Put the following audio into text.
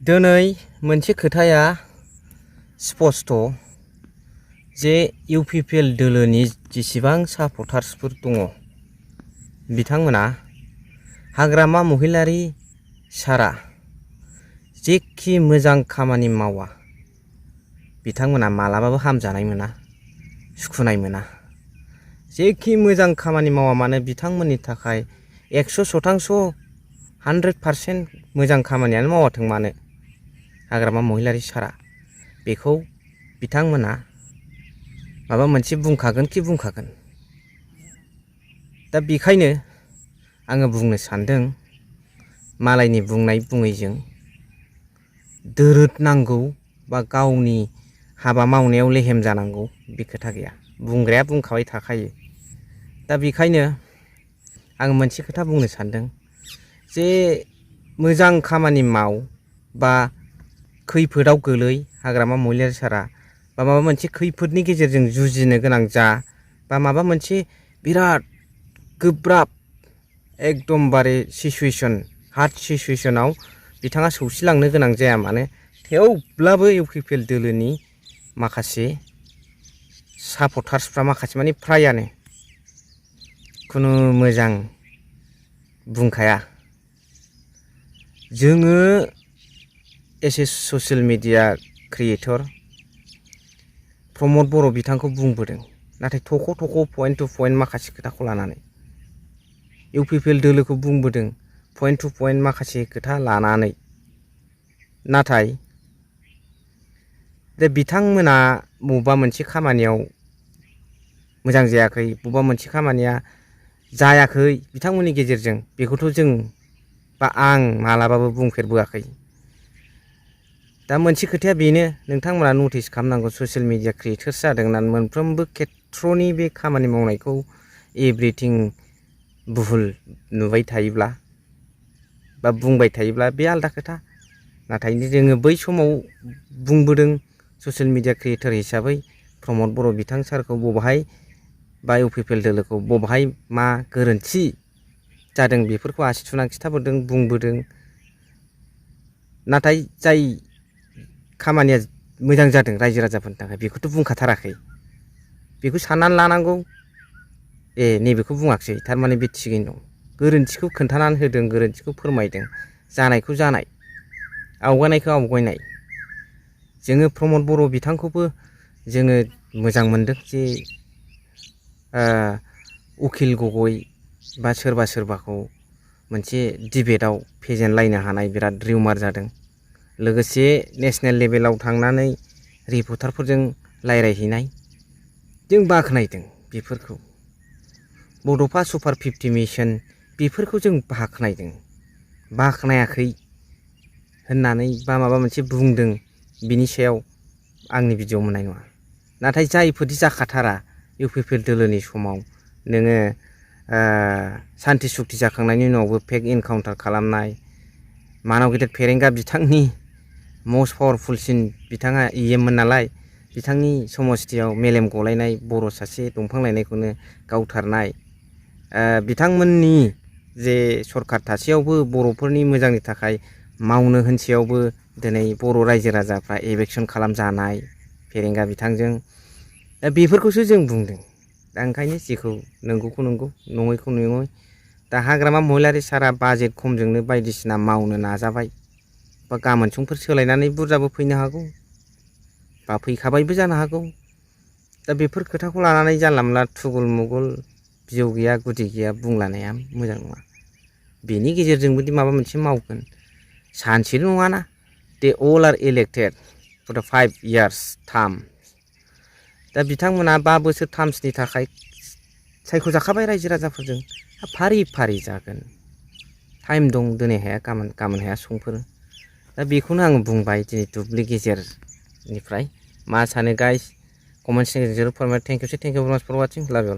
दिनै मोनसे खोथाया स्पष्ट जे इउपिपिएल दोलोनि जेसेबां सापर्टार्सफोर दङ बिथांमोना हाग्रामा महिलारि सारा जेखि मोजां खामानि मावा बिथांमोना मालाबाबो हामजानाय मोना, सुखुनाय मोना। जेखि मोजां खामानि मावा मानो बिथांमोननि थाखाय 100% 100% मोजां खामानियानो मावाथों मानो हाग्रामा महिलारि सारा बेखौ बिथांमोना माबा मोनसे बुंखागोन कि बुंखागोन। दा बेखायनो आङो बुंनो सानदों मालायनि बुंनाय बुङैजों दोरोद नांगौ बा गावनि हाबा मावनायाव लेहेम जानांगौ बे खोथा गैया। बुंग्राया बुंखाबाय थाखायो। दा बेखायनो आं मोनसे खोथा बुंनो सानदों जे मोजां खामानि माव बा खैफोदाव गोलै हाग्रामा महिलारि सारा बा माबा मोनसे खैफोदनि गेजेरजों जुजिनो गोनां जा बा माबा मोनसे बिराद गोब्राब एकदमबारे सिचुवेसन हार्ड सिचुवेसनाव बिथाङा सौसिलांनो गोनां जाया मानो थेवब्लाबो इउपिपिएल दोलोनि माखासे सापर्टार्सफ्रा माखासे माने फ्रायानो खुनु मोजां बुंखाया। जोङो S A social media creator Pramod बर' बिथांखौ बुंबोदों, नाथाय थख' थख' पइन्ट टु पइन्ट माखासे खोथाखौ लानानै इउपिपिएल दोलोखौ बुंबोदों पइन्ट टु पइन्ट माखासे खोथा लानानै। नाथाय दा बिथांमोना बबेबा मोनसे खामानियाव मोजां जायाखै, बबेबा मोनसे खामानिया जायाखै बिथांमोननि गेजेरजों बेखौथ' जों बा आं मालाबाबो बुंफेरबोआखै। दा मोनसे खोथाया बेनो नोंथांमोना नटिस खालामनांगौ ससियेल मिडिया क्रिएटर्स जादों होननानै मोनफ्रोमबो खेथ्र'नि बे खामानि मावनायखौ एभ्रिथिं भुल नुबाय थायोब्ला बा बुंबाय थायोब्ला बे आलदा खोथा। नाथाय जोङो बै समाव बुंबोदों ससियेल मिडिया क्रिएटर हिसाबै प्रमद बर' बिथां सारखौ बबेहाय बा इउपिपिएल दोलोखौ बबेहाय मा गोरोन्थि जादों बेफोरखौ आसि थुनानै खिथाबोदों, बुंबोदों। नाथाय जाय खामानिया मोजां जादों रायजो राजाफोरनि थाखाय बेखौथ' बुंखाथाराखै। बेखौ साननानै लानांगौ नैबेखौ बुङाखिसै थारमाने बे थिगैनो दं। गोरोन्थिखौ खोन्थानानै होदों, गोरोन्थिखौ फोरमायदों, जानायखौ जानाय, आवगायनायखौ आवगायनाय। जोङो प्रमद बर' बिथांखौबो जोङो मोजां मोनदों जे उकिल गगৈ बा सोरबा सोरबाखौ मोनसे डिबेटआव फेजेनलायनो हानाय बिराद रिउमार जादों। लोगोसे नेसनेल लेभेलाव थांनानै रिपर्टारफोरजों रायज्लायहैनाय जों बाख्नायदों बेफोरखौ। बड'फा सुपार 50 मिशन बेफोरखौ जों बाख्नायदों। बाख्नायाखै होननानै बा माबा मोनसे बुंदों बिनि सायाव आंनि भिडिअ मोननाय नङा। नाथाय जायफोरदि जाखाथारा इउपिपिएल दोलोनि समाव नोङो सान्ति सुक्ति जाखांनायनि उनावबो फेक इनकाउन्टार खालामनाय, मानाव गेदेर फेरेंगा बिथांनि मस्ट पावारफुलसिन बिथाङा इएममोन नालाय बिथांनि समस्थियाव मेलेम गलायनाय बर' सासे दंफां लायनायखौनो गावथारनाय, बिथांमोननि जे सरखार थासेयावबो बर'फोरनि मोजांनि थाखाय मावनो होनसेयावबो दिनै बर' रायजो राजाफ्रा एभेक्सन खालामजानाय फेरेंगा बिथांजों। दा बेफोरखौसो जों बुंदों। दा ओंखायनो जेखौ नंगौखौ नंगौ, नङैखौ नङै। दा हाग्रामा महिलारि सारा बाजेट खमजोंनो बायदिसिना मावनो नाजाबाय बा गाबोन समफोर सोलायनानै बुरजाबो फैनो हागौ बा फैखाबायबो जानो हागौ। दा बेफोर खोथाखौ लानानै जानला मोनला थुगुल मुगुल बिजौ गैया गुदि गैया बुंलानाया मोजां नङा। बेनि गेजेरजोंबोदि माबा मोनसे मावगोन सानसेल' नङाना। दे अल आर इलेक्टेड फर दा 5 years टार्म। दा बिथांमोना 5 बोसोर टार्मसनि थाखाय सायख'जाखाबाय रायजो राजाफोरजों। फारि फारि जागोन, टाइम दं, दिनै हाया गाबोन हाया समफोर। दा बेखौनो आं बुंबाय दिनै दुब्लि गेजेरनिफ्राय। मा सानो गाइस कमेन्ट सेक्सनाव फोरमाय। थेंक इउ भेरि माच फर वाचिं, लाभ इउ अल।